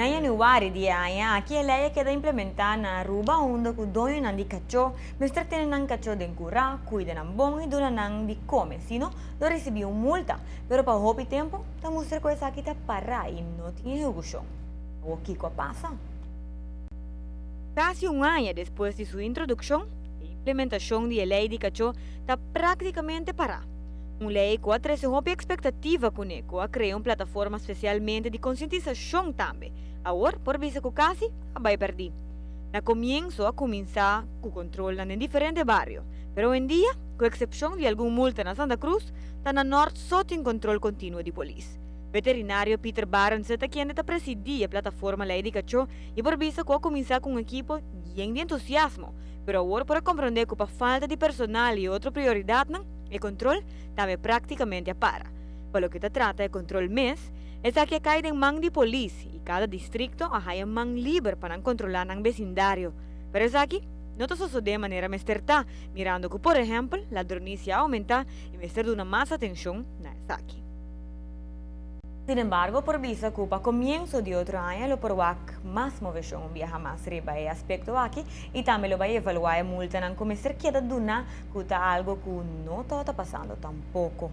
Na januari di e aña aki e lei a keda implementá na Aruba unda ku doñonan di kachó mester tene nan kachó den kurá, kuida nan bon i duna nan di kome, sino lo risibí un multa. Pero pa hopi tempu ta mustra ku esaki ta pará i no tin ehekushon. Awor kiko a pasa? Kasi un aña despues di su introdukshon, e implementashon di e lei di kachó ta práktikamente pará. Un lei ku a trese hopi ekspektativa kuné, ku a krea un plataforma spesialmente di konsientisashon tambe, awor por bisa ku kasi a bai pèrdí. Na komienso a kuminsá ku kontrolnan den diferente bario, pero awendia, ku eksepshon di algun multa na Santa Cruz, ta na Nort so tin kontrol kontinuo di polis. Veterinario Peter Barendse ta kende ta presidí e plataforma Lei di Kachó i por bisa ku a kuminsá ku un ekipo yen di entusiasmo, pero awor por a komprondé ku pa falta di personal i otro prioridatnan, E control tambe practicamente a para. Pa loke ta trata e control mes, esaki a cay den man di polis y cada districto a haya man liber pa nan controla nan becindario. Pero esaki no ta sosode manera mester ta, mirando cu por ehempel ladronicia a aumenta y mester duna mas atencion na esaki. Sin embargo, por bisa cu pa comienso di otro aña lo por wak mas movecion un biaha mas riba e aspecto aki y tambe lo bay evalua e multanan cu mester keda duna cu ta algo cu no tabata pasando tampoco.